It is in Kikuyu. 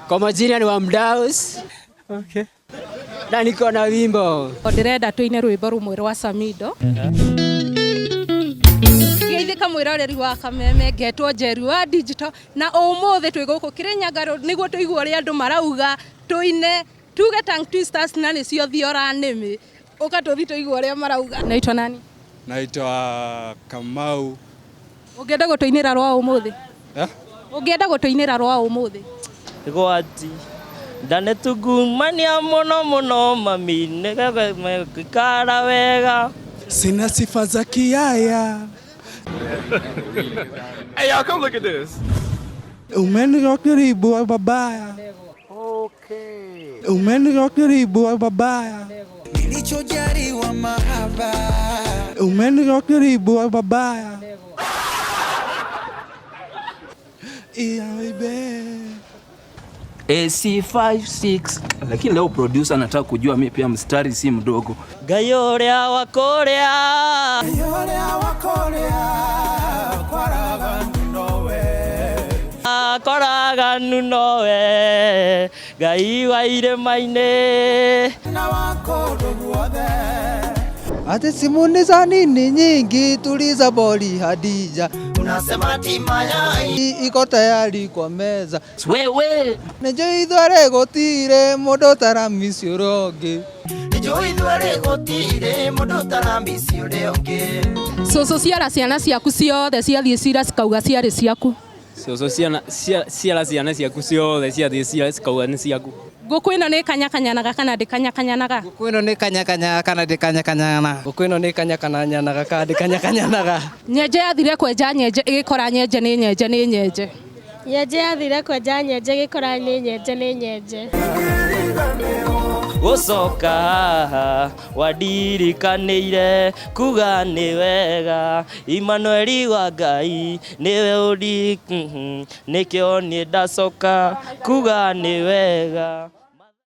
Kwa majina ni Wamdaus. Okay. Na niko na wimbo. Ndĩrenda tũine rwĩmbo rũmwe rwa Samido. Geithĩka mwĩroreri wa Kameme, ngetwo Njeri wa Digital na ũmũthĩ twĩ gũkũ Kĩrĩnyaga Road nĩguo tũigue ũrĩa andũ marauga, tũine tuge tongue twisters na nĩcio thiora nĩmĩ. Ũka tũthi tũigue ũrĩa marauga. Naitwa nani? Naitwa Kamau. Ũngĩenda gũtũinĩra rwa ũmũthĩ? Eh? Ũngĩenda gũtũinĩra rwa ũmũthĩ? Gwati ndanetungumania muno muno mami nĩgekara wega. Sina sifa za kiaya. Hey, y'all, come look at this. Umenirokiribu babaya. Okay. Umenirokiribu babaya. Nilichojaliwa mahaba. Umenirokiribu babaya. Iya baby. AC56 lakini leo producer anataka kujua mi pia mstari si mdogo. Ngai ũrĩa wa kũrĩa Yorea wakorea kwaraga nowe. akoraganu nowe Ngai wa irĩma-inĩ. Na wakondo guothe. Ati simu ni za nini nyingi, tuliza boli Hadija. Unasema mayai. Iko tayari kwa meza. Wewe Nĩnjũĩ ithuerĩ gũtirĩ mũndũ ũtaramisi ũrĩa ũngĩ. Nĩnjũĩ ithuerĩ gũtirĩ mũndũ ũtaramisi ũrĩa ũngĩ. Cũcũ ciara ciana ciaku ciothe ciathiĩ cira cikauga ciarĩ ciaku. Cũcũ ciana ciara ciana ciaku ciothe ciathiĩ cira cikauga nĩ ciaku. Ngũkũ ĩno nĩ kanyakanyanaga kana ndĩkanyakanyanaga? Ngũkũ ĩno nĩ kanyakanyaga kana ndĩkanyakanyanaga? Ngũkũ ĩno nĩ kanyakanyanaga kana ndĩkanyakanyanaga? Nyenje yathire kwenja nyenje ĩgĩkora nyenje nĩ nyenje nĩ nyenje. Nyenje yathire kwenja nyenje ĩgĩkora nĩ nyenje nĩ nyenje. Gũcoka haha wandirikanĩire kuga nĩ wega Imanueli wa Ngai nĩwe ũri nĩkĩo niĩ ndacoka kuga nĩ wega.